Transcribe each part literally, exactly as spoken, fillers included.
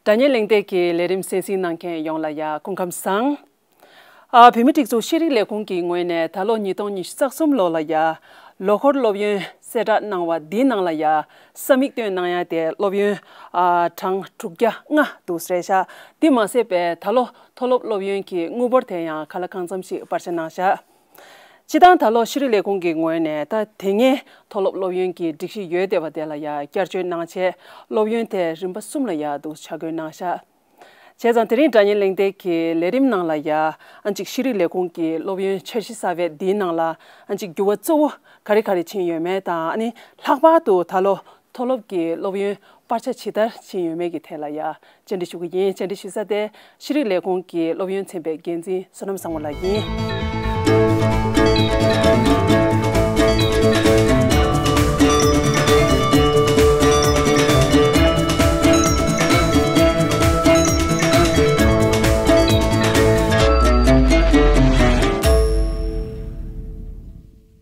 སྒྲ་སྙན་གླེང་སྟེགས་ཀྱི་ལས་རིམ་གསན་གཟིགས་གནང་མཁན་ཡོངས་ལ་ཡ་སྐུ་ཁམས་བཟང་། ཨ། བོད་མིའི་སྒྲིག་འཛུགས་ཤེས་རིག་ལས་ཁུངས་ཀྱི་ངོས་ནས་ད་ལོ་ཉིས་སྟོང་ཉི་ཤུ་རྩ་གསུམ་ལོ་ལ་ཡ། ལོ་འཁོར་སློབ་ཡོན་གསལ་བསྒྲགས་གནང་བ་འདིའི་ནང་ལ་ཡ། ས་མིག་བཏོན་གནང་ཡ་དེ་སློབ་ཡོན། ཨ། གྲངས་དྲུག་བརྒྱ་ལྔ་འདུག་ཟེར་ཤག་དེ་མ་ཟད་པའི་ད་ལོ་མཐོ་སློབ་སློབ་ཡོན་གྱི་དངུལ་འབོར་དེ་ཡང་ག་ལ་གང་འཚམ་ཞིག་སྤར་ཆ་གནང་ཤག་སྤྱིར་བཏང་ད་ལོ་ཤེས་རིག་ལས་ཁུངས་ཀྱི་ངོས་ནས་ད་དེ་སྔའི་མཐོ་སློབ་སློབ་ཡོན་གྱི་སྒྲིག་གཞི་ཡོད་བསྡད་པ་དེ་ལ་ཡ་བསྐྱར་བཅོས་གནང་བྱས། སློབ་ཡོན་དེ་རིམ་པ་གསུམ་ལ་ཡ་འདུག་ཆ་བགོས་གནང་ཤག་བྱས་ཙང་དེ་རིང་སྒྲ་སྙན་གླེང་སྟེགས་ཀྱི་ལས་རིམ་ནང་ལ་ཡ། ཨ་ཅིག་ཤེས་རིག་ལས་ཁུངས་ཀྱི་སློབ་ཡོན་འཆར་གཞི་གསར་པའི་འདིའི་ནང་ལ་ཨ་ཅིག་འགྱུར་བ་གཙོ་བོ་ག་རེ་ག་རེ་ཕྱིན་ཡོད་མེད་དང་། ཨ་ནི་ལྷག་པར་དུ་ད་ལོ་མཐོ་སློབ་ཀྱི་སློབ་ཡོན་སྤར་ཆ་ཇི་ལྟར་ཕྱིན་ཡོད་མེད་ཀྱི་ཐད་ལ་ཡ་བཅར་འདྲི་ཞུ་གི་ཡིན། བཅར་འདྲི་ཞུ་ས་དེ་ཤེས་རིག་ལས་ཁུངས་ཀྱི་སློབ་ཡོན་ཚན་པའི་འགན་འཛིན་བསོད་ནམས་བཟང་མོ་ལགས་ཡིན།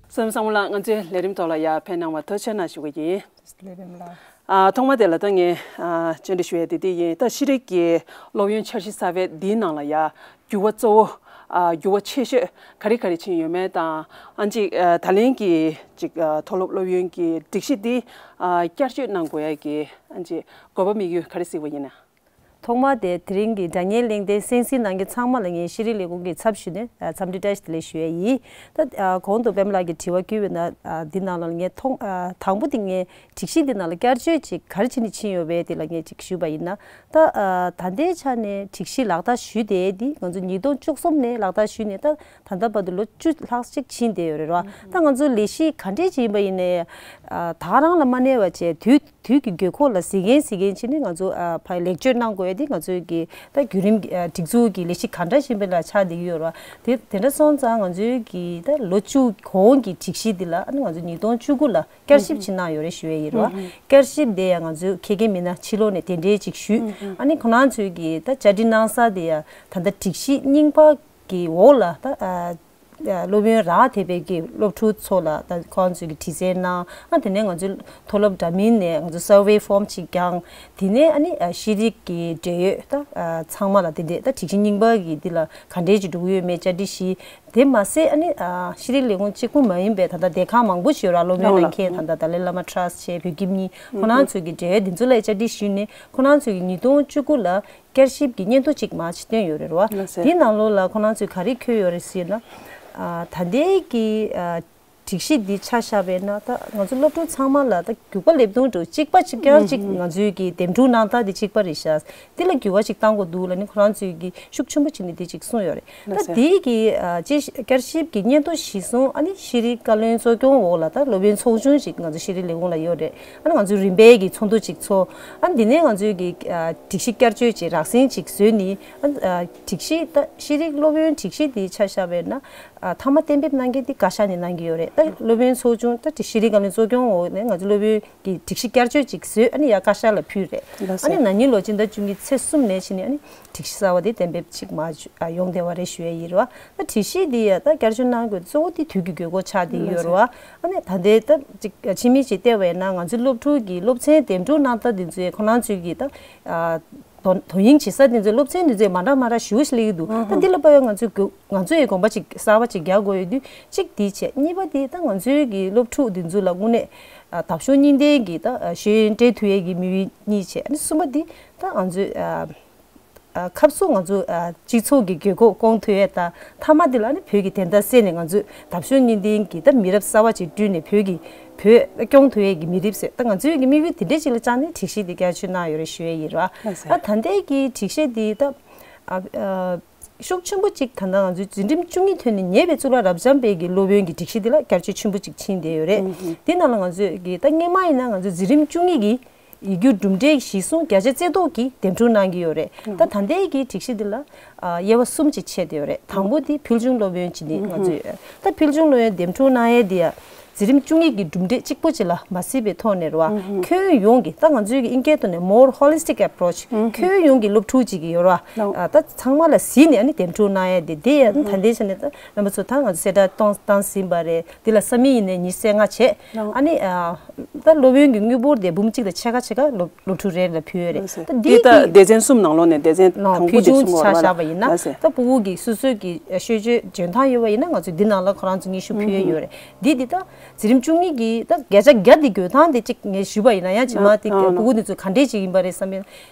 བསོད་ནམས་བཟང་མོ་ལགས། ང་ཚོའི་ལས་རིམ་ཐོག་ལ་ཡར་ཕེབས་གནང་བར་ཐུགས་རྗེ་ཆེ་གནང་ཞུ་གི་ཡིན། ལས་རིམ་ལ། ཨ། ཐོག་མ་དེ་ལ་ད་ངས། ཨ། བཅར་འདྲི་ཞུ་ཡས་དེ་འདི་ཡིན། ད་ཤེས་རིག་གི་སློབ་ཡོན་འཆར་གཞི་གསར་པའི་འདིའི་ནང་ལ་ཡ་འགྱུར་བ་གཙོ་བོ། ཨ། འགྱུར་བ་ཆེ་ཤོས་ག་རེ་ག་རེ་ཕྱིན་ཡོད་མེད་དང་། ཨ་ཅིག་ཨ། ད་ལན་གྱི་ཅིག་ཨ། མཐོ་སློབ་སློབ་ཡོན་གྱི་སྒྲིག་གཞི་འདི། ཨ། བསྐྱར་བཅོས་གནང་དགོས་ཡ་གི་ཨ་ཅིག་དགོས་པ་དམིགས་ཡུལ་ག་རེ་གཟིགས་པ་ཡིན་ན། ཐོག་མ་དེ་དེ་རིང་གི་སྒྲ་སྙན་གླེང་སྟེགས་གསན་གཟིགས་གནང་མཁན་ཚང་མ་ལ་ངས་ཤེས་རིག་ལས་ཁུངས་ཀྱི་ཚབ་ཞུས་ནས། ཨ། འཚམས་འདྲི་བཀྲ་ཤིས་བདེ་ལེགས་ཞུ་ཡ་ཡིན། ད། ཨ། གོང་དུ་པད་མ་ལགས་ཀྱིས་དྲི་བ་བསྐུལ་བའི་ནང་། ཨ། འདི་ནང་ལ་ངས་ཐོག་ཨ། དང་པོ་དེ་ངས་སྒྲིག་གཞི་འདི་ནང་ལ་བསྐྱར་བཅོས་ཅིག་ག་རེ་བྱས་ནས་ཕྱིན་ཡོད་པས་དེ་ལ་ངས་ཅིག་ཞུས་པ་ཡིན་ན། ད། ཨ། ད་ལྟའི་ཆ་ནས་སྒྲིག་གཞི་ལག་བསྟར་ཞུས་དེ་འདི་ང་ཚོ་ཉིས་སྟོང་བཅུ་གསུམ་ནས་ལག་བསྟར་ཞུས་ནས་ད་ད་ལྟ་བར་དུ་ལོ་བཅུ་ལྷག་ཅིག་ཕྱིན་བསྡད་ཡོད་རེད་རོ། ད་ང་ཚོ་ལས་གཞི་ག་འདྲས་ཅིག་ཡིན་པ་ཡིན་ནའི། ཨ། ད་རང་ལ་མ་གནས་པ་བྱས་དུས་དུས་ཀྱི་དགོས་མཁོ་ལ་གཟིགས་མཁན་གཟིགས་མཁན་བྱས་ནས་ང་ཚོ། ཨ། ཕར་ལེགས་བཅོས་གནང་དགོས་ཡ་དེ་ང་ཚོའི་གི་ད་བརྒྱུད་རིམ་གྱི། ཨ། སྒྲིག་འཛུགས་ཀྱི་ལས་གཞི་ག་འདྲ་ཞིག་ཡིན་པ་ལ་ཆགས་བསྡད་ཀྱི་ཡོད་རེད་བ། དེ་དེ་འདྲ་སོང་ཙང་ང་ཚོའི་གི་ད་ལོ་བཅུ་གོང་གི་སྒྲིག་གཞི་འདི་ལ། ཨ་ནི་ང་ཚོ་ཉིས་སྟོང་བཅུ་དགུ་ལ་བསྐྱར་ཞིབ་ཅིག་གནང་ཡོད་རེད་ཞུ་ཡ་ཡིན་རེད་བ། བསྐྱར་ཞིབ་དེ་ཡང་ང་ཚོས་ཁེ་གེ་མི་སྣ་ཕྱི་ལོགས་ནས་གདན་འདྲེན་ཅིག་ཞུས། ཨ་ནི་ཁོ་རང་ཚོའི་གི་ད་བཅར་འདྲི་གནང་ས་དེ་ཡང་ད་ལྟ་སྒྲིག་གཞི་རྙིང་པ་གི་འོག་ལ་ད། ཨ། སློབ་ཡོན་རག་བསྡད་པའི་གི་སློབ་ཕྲུག་ཚོ་ལ་ད་ཁོང་ཚོས་ཀྱི་དྲི་རྩད་གནང་། ཨ། དེ་ནས་ང་ཚོའི་མཐོ་སློབ་འདྲ་མིན་ནས་ང་ཚོ་survey form ཅིག་བཀང་། དེ་ནས་ཨ་ནི། ཨ། ཤེས་རིག་གི་འབྲེལ་ཡོད་ད། ཨ། ཚང་མ་ལ་དེ་འདྲས་ད་སྒྲིག་གཞི་རྙིང་པ་གི་འདི་ལ་ག་འདྲས་ཅིག་འགྲོ་གི་ཡོད་མེད་བཅར་འདྲི་ཞུས། དེ་མ་ཟད་ཨ་ནི། ཨ། ཤེས་རིག་ལས་ཁུངས་གཅིག་པུ་མ་ཡིན་པའི་ད་ལྟ་སྡེ་ཁག་མང་པོ་ཞིག་ཡོད་ར། སློབ་ཡོན་ལེན་མཁན་ད་ལྟ་ཏཱ་ལའི་བླ་མ་ཊ་རསི་ཊི་བྱས། བོད་ཁྱིམ་གཉིས། ཁོ་རང་ཚོའི་གི་འབྲེལ་ཡོད་འདི་ཚོ་ལ་བཅར་འདྲི་ཞུས་ནས་ཁོ་རང་ཚོའི་གི་ཉིས་སྟོང་བཅུ་དགུ་ལ་བསྐྱར་ཞིབ་ཀྱི་སྙན་ཐོ་གཅིག་མར་ཅིག་བཏོན་ཡོད་རེད་བ། ལགས་སོ། དེའི་ནང་ལོགས་ལ་ཁོ་རང་ཚོས་ག་རེ་འཁོད་ཡོད་རེད་ཟེར་ན། ཨ། ད་ལྟའི་གི། ཨ། སྒྲིག་གཞི་འདི་ཆ་བཞག་པ་ཡིན་ན་ད་ང་ཚོ་སློབ་ཕྲུག་ཚང་མ་ལ་ད་རྒྱུག་པ་ལེབ་རྡུང་འདྲ་གཅིག་པ་གཅིག་རྐྱང་གཅིག་ང་ཚོའི་གི་འདེམས་སྒྲུག་གནང་སྟངས་དེ་གཅིག་པ་རེད་ཤག་དེ་ལ་འགྱུར་བ་ཅིག་གཏང་དགོས་འདུག་ལབ་ནས་ཁོ་རང་ཚོས་གི་ཤུགས་ཆེན་པོ་བྱས་ནས་དེ་ཅིག་གསུངས་ཡོད་རེད། ད་ལགས་སོ། དེའི་གི། ཨ། ཅིག་བསྐྱར་ཞིབ་ཀྱི་སྙན་ཐོ་གཞིར་བཟུང་ཨ་ནི་ཤེས་རིག་བཀའ་བློན་གཙོ་སྐྱོང་འོག་ལ་ད་སློབ་ཡོན་ཚོགས་ཆུང་ཅིག་ང་ཚོ་ཤེས་རིག་ལས་ཁུངས་ལ་ཡོད་རེད། ཨ་ནི་ང་ཚོས་རིམ་པས་ཀྱི་ཚོགས་འདུ་ཅིག་ཚོགས། ཨ་ནི་འདི་ནས་ང་ཚོས་ཀྱི། ཨ། སྒྲིག་གཞི་བསྐྱར་བཅོས་ཅིག་རགས་ཟིན་ཅིག་བཟོས་ནས། ཨ། ཨ། སྒྲིག་གཞི་ད་ཤེས་རིག་སློབ་ཡོན་སྒྲིག་གཞི་འདི་ཆ་བཞག་པ་ཡིན་ན། ཨ། མཐའ་མ་གཏན་འབེབས་གནང་མཁན་འདི་བཀའ་ཤག་ནས་གནང་གི་ཡོད་རེད། ད་སློབ་ཡོན་ཚོགས་ཆུང་ད་ཤེས་རིག་བཀའ་བློན་གཙོ་སྐྱོང་འོག་ནས་ང་ཚོ་སློབ་ཡོན་གྱི་སྒྲིག་གཞི་བསྐྱར་བཅོས་ཅིག་བཟོས། ཨ་ནི་ཡར་བཀའ་ཤག་ལ་ཕུལ་རེད། ལགས་སོ། ཨ་ནི་ན་ནིང་ལོ་སྤྱི་ཟླ་བཅུ་གཉིས་ཚེས་གསུམ་ནས་ཕྱིན་ནས་ཨ་ནི་སྒྲིག་གཞི་གསར་བ་དེ་གཏན་འབེབས་ཅིག་མར་ཨ་ཡོང་བསྡད་པ་རེད་ཞུ་ཡ་ཡིན་རེད་བ། ད་སྒྲིག་གཞི་འདི་ཡ་ད་བསྐྱར་བཅོས་གནང་དགོས་གཙོ་བོ་དེ་དུས་ཀྱི་དགོས་མཁོ་ཆགས་བསྡད་ཡོད་རེད་བ། ཨ་ནི་ད་ལྟའི་ད་ཅིག་ཕྱི་མིག་ཅིག་བལྟས་པ་ཡིན་ན་ང་ཚོའི་སློབ་ཕྲུག་གི་སློབ་ཚན་འདེམས་སྒྲུག་གནང་སྟངས་དེ་ཚོའི་ཁོ་རང་ཚོའི་གི་ད། ཨ། དོ་དོ་དབྱིངས་བྱེད་ས་དེ་ཚོའི་སློབ་ཚན་དེ་ཚོའི་མ་འདྲ་མ་འདྲ་ཞེ་པོ་ཞིག་སླེབས་ཀྱི་འདུག་ཨ་ད་འདི་ལ་དཔག་ཡོད་ང་ཚོའི་གོ་ང་ཚོ་ཡི་དགོངས་པ་ཅིག་གསར་པ་ཅིག་རྒྱག་དགོས་ཡོད་དུས་གཅིག་འདི་བྱས། གཉིས་པ་འདི་ད་ང་ཚོའི་གི་སློབ་ཕྲུག་འདི་ཚོ་ལ་དངོས་གནས། ཨ། འདབ་གཤོག་གཉིས་ལྡན་གྱི་ད་ཤེས་ཡོན་སྤྲད་ཐུབ་ཡས་ཀྱི་དམིགས་ཡུལ་གཉིས་བྱས། ཨ་ནི་གསུམ་པ་འདི་ད་ང་ཚོའི། ཨ། ཨ། ཁབ་སོ་ང་ཚོ། ཨ། སྤྱི་ཚོགས་ཀྱི་དགོས་མཁོ་སྐོང་ཐུབ་ཡས་དང་མཐའ་མ་འདི་ལ་ནི་བོད་ཀྱི་བདེན་མཐའ་གསལ་ནས་ང་ཚོས་འདབ་གཤོག་གཉིས་ལྡན་གྱི་ད་མི་རབས་གསར་པ་ཅིག་བསྐྲུན་ནས་བོད་ཀྱི་བོད་སྐྱོང་ཐུབ་ཡས་ཀྱི་མི་རབས་ཟེར་ད་ང་ཚོའི་གི་དམིགས་ཡུལ་དེ་འདྲས་ཅིག་ལ་བཅངས་ནས་སྒྲིག་གཞི་འདི་བསྐྱར་བཅོས་གནང་ཡོད་རེད་ཞུ་ཡས་ཡིན་ར། ལགས་སོ། ཨ། ད་ལྟའི་གི་སྒྲིག་གཞི་འདི་ད། ཨ། ཨ། ཤུགས་ཆེན་པོ་གཅིག་ད་ལྟ་ང་ཚོའི་འཛིན་རིམ་བཅུ་གཉིས་ཐོན་ནས་ཉེ་བའི་གཙུག་ལག་རབ་འབྱམས་པའི་གི་སློབ་ཡོན་གྱི་སྒྲིག་གཞི་འདི་ལ་བསྐྱར་བཅོས་ཆེན་པོ་གཅིག་ཕྱིན་བསྡད་ཡོད་རེད། ཨུ་ཧུ། དེ་ནང་ལ་ང་ཚོས་གི་ད་སྔོན་མ་ཡིན་ན་ང་ཚོའི་འཛིན་རིམ་བཅུ་གཉིས་ཀྱི་ཡིག་རྒྱུགས་གྲུབ་འབྲས་གཞིར་བཟུང་བརྒྱ་ཆ་རྩེ་བཏོག་གིས་འདེམས་སྒྲུག་གནང་གི་ཡོད་རེད། ཨུ་ཧུ། ད་ད་ལྟའི་གི་སྒྲིག་གཞི་འདི་ལ་ཨ་དབྱེ་བ་གསུམ་ཅིག་ཕྱེ་བསྡད་ཡོད་རེད། དང་པོ་དེ་ཕུལ་བྱུང་སློབ་ཡོན་བྱས་ནས་ང་ཚོས། ཨུ་ཧུ། ད་ཕུལ་བྱུང་སློབ་ཡོན་འདེམས་སྒྲུག་གནང་ཡས་དེ་ཡ། འཛིན་རིམ་བཅུ་གཉིས་ཀྱི་གྲུབ་འབྲས་གཅིག་པོ་ཅིག་ལ་མ་ཟད་པའི་ཐོག་ནས་རེད་བ། ཁྱོན་ཡོངས་ཀྱི་ད་ང་ཚོའི་གི་ཨིན་སྐད་ཐོག་ནས་more holistic approach ཁྱོན་ཡོངས་ཀྱི་སློབ་ཕྲུག་ཅིག་གི་ཡོད་རེད་བ། ད་ཚང་མ་ལ་གཟིགས་ནས་ཨ་ནི་འདེམས་སྒྲུག་གནང་ཡ་དེ་དེ་ཡ་ད་ལྟའི་ཆ་ནས་ད་རྣམ་པ་ཚོ་ད་ང་ཚོ་གསལ་བསྒྲགས་གཏོང་བཏང་ཟིན་པ་རེད། འདི་ལ་ས་མིག་ཡིན་ནའི་ཉི་ཤུ་རྩ་ལྔ་བྱས། ཨ་ནི་ད་སློབ་ཡོན་གྱི་དངུལ་འབོར་དེ་འབུམ་གཅིག་དང་ཕྱེད་ཀ་ཕྱེད་ཀ་སློབ་སློབ་ཕྲུག་རེ་རེ་ལ་ཕུལ་ཡོད་རེད། ད་འདི་ད་གི་སྡེ་ཚན་གསུམ་ནང་ལོགས་ནས་སྡེ་ཚན་ལོ་དང་པོ་ཕུལ་དེ་བྱུང་གསུམ་ཆ་བར་བ་བཞག་པ་ཡིན་ན་ལ་ཟེར། ད་ཕྲུ་གུ་གི་སོ་སོའི་གི་ཤེས་ཡོན་འཇོན་ཐང་ཡོད་པ་ཡིན་ན་ང་ཚོས་འདི་ནང་ལ་ཁོ་རང་ཚོ་སྙན་ཞུ་ཕུལ་ཡ་ཡོད་རེད། འདི་འདི་ད་འཛིན་རིམ་བཅུ་གཉིས་ཀྱི་ད་བརྒྱ་ཆ་བརྒྱ་འདི་འགོད་སྟངས་དེ་གཅིག་ངས་ཞུས་པ་ཡིན་ན་ཡང་ཕྱི་མ་དེ་ཕྲུ་གུ་འདི་ཚོ་ག་འདྲས་ཅིག་ཡིན་པ་རེད་བསམ་པའི་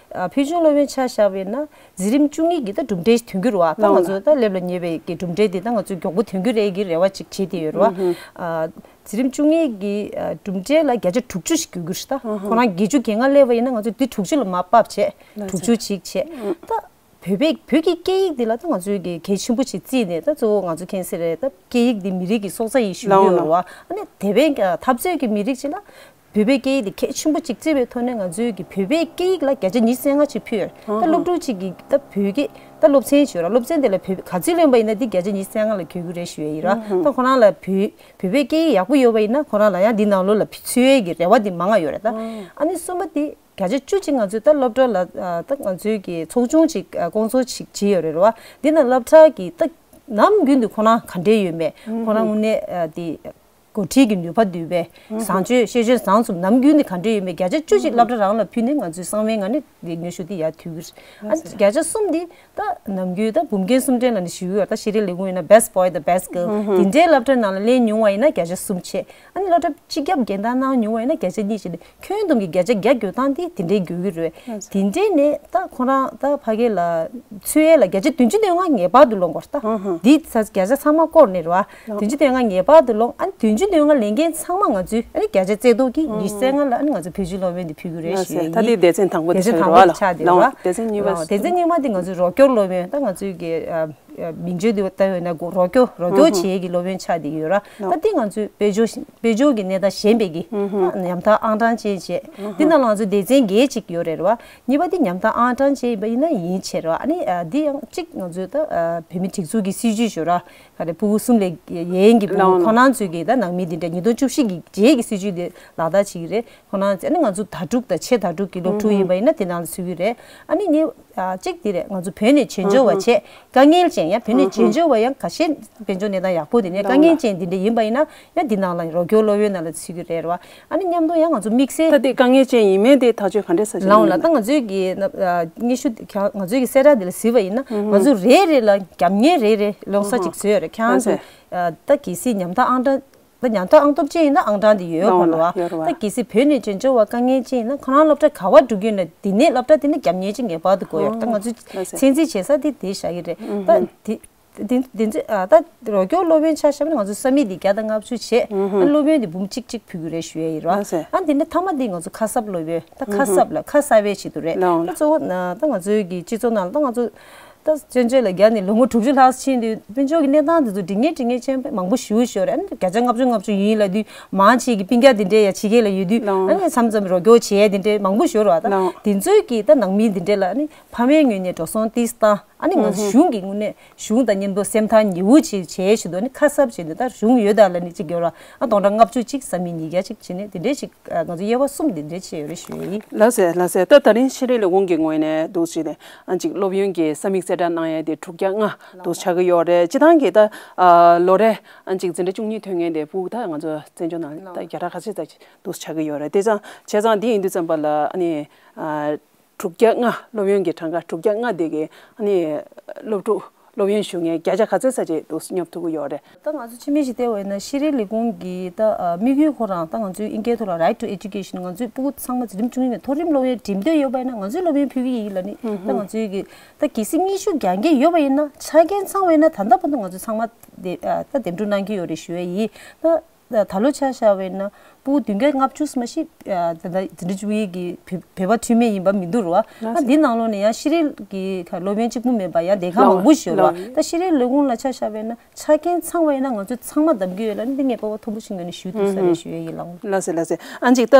ཕུལ་བྱུང་སློབ་ཡོན་ཆ་བཞག་པ་ཡིན་ན། འཛིན་རིམ་བཅུ་གཉིས་ཀྱི་ད་གྲུབ་འབྲས་ཐོན་གྱི་རེད་བ། ད་ང་ཚོ་ད་སླེབས་ལ་ཉེ་བའི་གི་གྲུབ་འབྲས་དེ་ད་ང་ཚོ་མགྱོགས་པོ་ཐོན་གྱི་རེད་གི་རེ་བ་ཅིག་བྱེད་དེ་ཡོད་རེད་བ། ཨ། འཛིན་རིམ་བཅུ་གཉིས་ཀྱི་ཨ་གྲུབ་འབྲས་ལ་བརྒྱ་ཆ་དྲུག་ཅུ་ཞིག་དགོས་ཀྱི་རེད། ད་ཁོ་རང་བརྒྱད་ཅུ་གྱ་ལྔ་སླེབས་པ་ཡིན་ན་ང་ཚོ་འདི་དྲུག་ཅུ་ལ་མར་ཕབ་བྱས་དྲུག་ཅུ་ཅིག་བྱས། ད་བོད་པའི་བོད་ཀྱི་སྐད་ཡིག་འདི་ལ་ད་ང་ཚོའི་གི་གལ་ཆེན་པོ་ཞིག་བརྩིས་ནས་ད་གཙོ་བོ་ང་ཚོ་མཁྱེན་གསལ་རེད། ད་སྐད་ཡིག་འདི་མི་རིགས་ཀྱི་སྲོག་རྩ་ཡིན་ཞུ་གི་ཡོད་རེད་བ། ཨ་ནི་དེ་བས་ཀྱང་འཐབ་རྩོད་ཀྱི་མི་རིགས་ཅིག་ལ། བོད་པའི་སྐད་ཡིག་དེ་གལ་ཆེན་པོ་གཅིག་བརྩིས་པའི་ཐོག་ནས་ང་ཚོའི་གི་བོད་པའི་སྐད་ཡིག་ལ་བརྒྱ་ཆ་ཉི་ཤུ་རྩ་ལྔ་ཅིག་ཕུལ་ཡོད། ད་སློབ་ཕྲུག་ཅིག་གིས་ད་བོད་སྐད་ད་སློབ་ཚན་ཞིག་ཡོད་ར། སློབ་ཚན་དེ་ལ་བོད་ག་ཚོད་ལོན་པ་ཡིན་ན་འདི་བརྒྱ་ཆ་ཉི་ཤུ་རྩ་ལྔ་ལ་འགོད་ཀྱི་རེད་ཞུ་ཡ་ཡིན་ར། ད་ཁོ་རང་ལ་བོད་བོད་པའི་སྐད་ཡིག་ཡག་པོ་ཡོད་པ་ཡིན་ན་ཁོ་རང་ལ་ཡང་འདི་ནང་ལོགས་ལ་ཕུལ་ཚུལ་གྱི་རེ་བ་འདི་མང་ང་ཡོད་རེད་ད། ཨ་ནི་གསུམ་པ་དེ་བརྒྱ་ཆ་བཅུ་ཅིག་ང་ཚོས་ད་སློབ་གྲྭ་ལ་ད་ང་ཚོའི་གི་ཚོགས་ཆུང་ཅིག་སྐོང་ཚོགས་ཅིག་བྱས་ཡོད་རེད་ར་བ། འདི་ན་སློབ་གྲྭ་གི་ད་ནམ་རྒྱུན་དུ་ཁོ་རང་ག་འདྲས་ཡོད་མེད་ཁོ་རང་དངོས་གནས་དེ། འགོ་ཁྲིད་ཀྱི་ནུས་པ་འདུས་པའི་བཟང་སྤྱོད་ཤེས་སྤྱོད་བཟང་ཙམ་ནམ་རྒྱུན་ནས་ག་འདྲ་ཡོད་མེད་བརྒྱ་ཆ་བཅུ་ཞིག་སློབ་གྲྭ་རང་ལ་ཕུལ་ནས་ང་ཚོའི་གསང་བའི་ངང་ནས་འདི་སྙན་ཞུ་འདི་ཡར་ཐུག་གི་རེད། ཨ་བརྒྱ་ཆ་གསུམ་འདི་ད་ནམ་རྒྱུན་ད་བུམ་རྒན་གསུམ་འདྲེན་ལ་ནི་ཞུ་གི་ཡོད། ད་ཤེས་རིག་ལས་ཁུངས་ཡིན་ན་best boy དང་best girl དེ་འདྲའི་སློབ་གྲྭ་ནང་ལ་ལེན་མྱོང་བ་ཡིན་ན་བརྒྱ་ཆ་གསུམ་བྱས། ཨ་ནི་སློབ་གྲྭ་སྤྱི་ཁྱབ་འགན་བདག་གནང་མྱོང་བ་ཡིན་ན་བརྒྱ་ཆ་གཉིས་བྱས་ནས་ཁྱོན་བསྡོམས་ཀྱི་བརྒྱ་ཆ་བརྒྱ་འགོད་སྟངས་འདི་དེ་འདྲའི་དགོས་ཀྱི་རེད། དེ་འདྲས་ནས་ད་ཁོ་རང་ད་ཕ་གི་ལ་ཚུད་ཡས་ལ་བརྒྱ་ཆ་བདུན་ཅུ་དོན་ལྔ་ངེས་པར་དུ་ལོན་དགོས་རེད་ད། འདི་ཚ་བརྒྱ་ཆ་ཚང་མ་བསྐོར་ནས་རེད་བ། བདུན་ཅུ་དོན་ལྔ་ངེས་པར་དུ་ལོངས། ཨ་ནི་བདུན་ཅུ་དོན་ལྔ་ལེན་མཁན་ཚང་མ་ང་ཚོས་ཨ་ནི་བརྒྱ་ཆ་རྩ་གཅིག་གི་ཉི་ཤུ་རྩ་ལྔ་ལ་ཨ་ནི་ང་ཚོ་བོད་བརྒྱུད་སློབ་ཡོན་འདི་ཕུལ་གྱི་རེད་ཞུ་ཡ་ཡིན། ད་འདི་སྡེ་ཚན་དང་པོ་དེ་ཆགས་ཀྱི་རེད་བ་ལ། སྡེ་ཚན་དང་པོ་ཆགས་བསྡད་ཡོད་རེད་བ། སྡེ་ཚན་གཉིས་པ་དེ་ང་ཚོའི་རོགས་སྐྱོར་སློབ་ཡོན་ད་ང་ཚོའི་གི་ཨ་ཨ་མིང་བརྗོད་འདི་ལྟ་ཡོད་ན་གོ་རོགས་སྐྱོར་རོགས་སྐྱོར་བྱེད་ཡས་ཀྱི་སློབ་ཡོན་ཆགས་བསྡད་ཡོད་ར། ད་འདི་ང་ཚོའི་དཔལ་འབྱོར་དཔལ་འབྱོར་གྱི་གནས་སྟངས་ཞན་པའི་གི་ད་ཉམ་ཐག་ཨང་གྲངས་ཅན་བྱས། འདི་ནང་ལ་ང་ཚོ་སྡེ་ཚན་བརྒྱད་ཅིག་ཡོད་རེད་ར། གཉིས་པ་དེ་ཉམ་ཐག་ཨང་གྲངས་ཅན་ཡིན་པ་ཡིན་ན་ཡིན་བྱས་ར། ཨ་ནི་ཨ་འདི་ཡང་གཅིག་ང་ཚོའི་ད་ཨ་བོད་མི་སྒྲིག་འཛུགས་ཀྱི་སྲིད་ཇུས་ཞུ་ར། ག་རེ་ཕྲུ་གུ་གསུམ་ལས་ཡན་གྱི་ཕྲུ་གུ་ལའོ་ལའོ། ཁོ་རང་ཚོའི་གི་ད་ནང་མི་འདི་འདྲ་ཉིས་སྟོང་བཅུ་བཞི་གི་རྗེས་ཀྱི་སྲིད་ཇུས་དེ་ལག་བསྟར་བྱེད་ཀྱི་རེད། ཁོ་རང་ཚོ་ཨ་ནི་ང་ཚོ་ཟླ་དྲུག་དང་ཕྱེད་ཟླ་དྲུག་གི་སློབ་ཕྲུག་ཡིན་པ་ཡིན་ན་དེ་ནང་ལ་ཚུད་ཀྱི་རེད། ཨ་ནི་ངས་ཨ་གཅིག་དེ་རེད། ང་ཚོ་བོད་ནས་བྱེས་འབྱོར་བ་བྱས་དཀའ་ངལ་ཅན་ཡང་བོད་ནས་བྱེས་འབྱོར་བ་ཡང་ཁ་ཤས་དཔལ་འབྱོར་གནས་སྟངས་ཡག་པོ་དེ་ནས་དཀའ་ངལ་ཅན་དེ་འདྲ་ཡིན་པ་ཡིན་ན་ཡང་འདི་ནང་ལ་རོགས་སྐྱོར་སློབ་ཡོན་ནང་ལ་ཚུད་ཀྱི་རེད་ར་བ། ཨ་ནི་མཉམ་དུ་ཡང་ང་ཚོ་དམིགས་བསལ་ད་དེ་དཀའ་ངལ་ཅན་ཡིན་མིན་དེ་ཐག་གཅོད་ག་འདྲས་ས་ཞིག་ལའོ་ལ་ད་ང་ཚོའི་གི་ཨ་སྙན་ཞུ་ཁྱེད་ང་ཚོའི་གི་གསལ་བསྒྲགས་འདི་ལ་གཟིགས་པ་ཡིན་ན་ང་ཚོ་རེ་རེ་ལ་རྒྱབ་གཉེར་རེ་རེ་ལོང་ས་ཅིག་བཟོས་ཡོད་རེད། ཁྱེད་རང་ཚོ་ད་གལ་སྲིད་ཉམ་ཐག་ཨང་གྲངས་ད་ཉམ་ཐག་ཨང་སྟོབས་ཅན་ཡིན་ན་ཨང་གྲངས་དེ་ཡོད་ལའོ་ལ་ཡོད་རེད་བ། ད་གལ་སྲིད་བོད་ནས་བྱེས་འབྱོར་བ་དཀའ་ངལ་ཅན་ཡིན་ན་ཁོ་རང་སློབ་གྲྭ་ག་བ་འགྲོ་གི་ཡོད་ན་དེ་ནས་སློབ་གྲྭ་དེ་ནས་རྒྱབ་གཉེར་ཅིག་ངེས་པར་དུ་དགོས་ཡོད་རེད། ད་ང་ཚོས་ལགས་སེ། ཚད་འཛིན་བྱེད་ས་དེ་དེ་བཞག་གི་རེད། ད་དེ། དེ་དེ་ཚོ་ཨ་ད་རོགས་སྐྱོར་སློབ་ཡོན་ཆ་བཞག་ན་ང་ཚོ་ས་མིག་འདི་བརྒྱ་དང་ལྔ་བཅུ་བྱས། ཨ་སློབ་ཡོན་འདི་འབུམ་གཅིག་གཅིག་ཕུལ་གྱི་རེད་ཞུ་ཡ་ཡིན་ར། ལགས་སེ། ཨ་འདི་ནས་མཐའ་མ་འདི་ང་ཚོ་ཁ་གསབ་སློབ་ཡོན་ད་ཁ་གསབ་ལ་ཁ་གསབ་པའི་ཆེད་དུ་རེད། ལགས། ད་གཙོ་བོ་ན་ད་ང་ཚོའི་གི་སྤྱི་ཚོགས་ནང་ལ་ད་ང་ཚོ་ད་བཙན་བྱོལ་ལ་རྒྱ་ནས་ལོ་ངོ་དྲུག་ཅུ་ལྷག་ཕྱིན་དུས་དཔལ་འབྱོར་གྱི་གནས་སྟངས་འདི་ཚོ་འགྲིག་ངེས་འགྲིག་ངེས་ཅན་མང་པོ་ཞེ་པོ་ཞིག་ཡོད་རེད། ཨ་ནི་བརྒྱ་ཆ་ལྔ་བཅུ་ལྔ་བཅུ་ཡིན་ལབ་དུས་མང་ཆེ་གི་སྤུན་ཀྱག་འདི་འདྲས་ཡ་ཕྱི་རྒྱལ་ལ་ཡོད་དུས། ལགས། ཨ་ནི་མཚམས་མཚམས་རོགས་སྐྱོར་བྱེད་ཡ་འདི་འདྲས་མང་པོ་ཞིག་ཡོད་རེད་བ། ད་ལགས། འདི་ཚོའི་གི་ད་ནང་མི་འདི་འདྲས་ལ་ཨ་ནི་ཕ་མའི་ངོས་ནས་འགྲོ་སོང་ཏིས་བཏང་། ཨ་ནི་ང་ཚོ་གཞུང་གི་ངོས་ནས་གཞུང་དང་མཉམ་དུ་སེམས་ཐག་ཉེ་བོ་ཅིག་བྱས་བཞིན་དུ་ཨ་ནི་ཁ་གསབ་བྱས་ནས་ད་གཞུང་ཡོད་ད་ལ་ནི་ཅིག་ཡོད་ར། ཨ་སྟོང་ཕྲག་ལྔ་བཅུ་ཅིག་ས་མིག་ཉིས་བརྒྱ་ཅིག་བྱས་ནས་དེ་འདྲས་ཅིག་ང་ཚོ་དབྱེ་བ་གསུམ་དེ་འདྲས་བྱས་ཡོད་རེད་ཞུ་ཡ་ཡིན། ལགས་སེ་ལགས་སེ། ད་ད་རིང་ཤེས་རིག་ལས་ཁུངས་ཀྱི་ངོས་ནས་འདུག་ཅིག་ནས་ཨ་ཅིག་སློབ་ཡོན་གྱི་ས་མིག་གསལ་བསྒྲགས་གནང་ཡ་དེ་དྲུག་བརྒྱ་ལྔ་འདུག་ཆགས་ཀྱི་ཡོད་རེད། སྤྱི་བཏང་གི་ད་ལོ་རེ་ཨ་ཅིག་འཛིན་གྲྭ་བཅུ་གཉིས་ཐོན་མཁན་དེ་ཕྲུ་གུ་ད་ང་ཚོ་བཙན་བྱོལ་ནང་ད་བརྒྱ་ཕྲག་ཁ་ཤས་ཙམ་འདུག་ཆགས་ཀྱི་ཡོད་རེད། དེ་ཙང་བྱས་ཙང་འདི་ཡིན་དུས་ཙམ་པ་ལ་ཨ་ནི། དྲུག་བརྒྱ་ལྔ་སློབ་ཡོན་གྱི་གྲངས་ཀ་དྲུག་བརྒྱ་ལྔ་དེ་གའི་ཨ་ནི་སློབ་ཕྲུག་སློབ་ཡོན་ཞུ་མཁན་བརྒྱ་ཆ་ག་ཚོད་ཙམ་ཅིག་འདུག་སྙོབ་ཐུབ་ཀྱི་ཡོད་རེད། ད་ང་ཚོ་ཕྱི་མིག་ཅིག་བལྟས་པ་ཡིན་ན་ཤེས་རིག་ལས་ཁུངས་ཀྱི་ད་དམིགས་ཡུལ་ཁོ་རང་ད་ང་ཚོའི་ཨིན་སྐད་ཐོག་ལ་right to education ང་ཚོའི་ཕྲུ་གུ་ཚང་མ་འཛིན་རིམ་བཅུ་གཉིས་ནས་མཐོ་རིམ་སློབ་ཡོན་འགྲིམ་འདོད་ཡོད་པ་ཡིན་ན་ང་ཚོའི་སློབ་ཡོན་ཕུལ་གྱི་ཡིན་ལབ་ནི་ད་ང་ཚོའི་གི་ད་གལ་སྲིད་སྙན་ཞུ་རྒྱག་མཁན་ཡོད་པ་ཡིན་ན་ཆ་རྐྱེན་ཚང་བ་ཡིན་ན་ད་ལྟ་བར་དུ་ང་ཚོ་ཚང་མ་དེ་ད་འདེམས་སྒྲུག་གནང་གི་ཡོད་རེད་ཞུ་ཡ་ཡིན། ད། ད་ད་ལོ་ཆ་བཞག་པ་ཡིན་ན་ཕྲུ་གུ་བདུན་བརྒྱ་ལྔ་བཅུ་ཙམ་ཞིག་ད་ལྟ་འཛིན་གྲྭ་བཅུ་གཉིས་ཀྱི་བོད་བོད་པ་འཐུས་མི་ཡིན་པ་མི་འདུག་རེད་བ། ད་འདི་ནང་ལོགས་ནས་ཡང་ཤེས་རིག་གི་སློབ་ཡོན་གཅིག་པུ་མེད་པ་ཡང་སྡེ་ཁག་མང་པོ་ཞིག་ཡོད་རེད་བ། ད་ཤེས་རིག་ལས་ཁུངས་ལ་ཆ་བཞག་པ་ཡིན་ན་ཆ་རྐྱེན་ཚང་བ་ཡིན་ན་ང་ཚོ་ཚང་མ་འདེམས་ཀྱི་ཡོད་ལ་འདི་ངས་སྤོབས་པ་མཐོན་པོ་ཞིག་ངོས་ནས་ཞུ་ཐུབ་ས་རེད་ཞུ་ཡ་ཡིན་ལགས། ལགས་སེ་ལགས་སེ། ཨ་ཅིག་ད་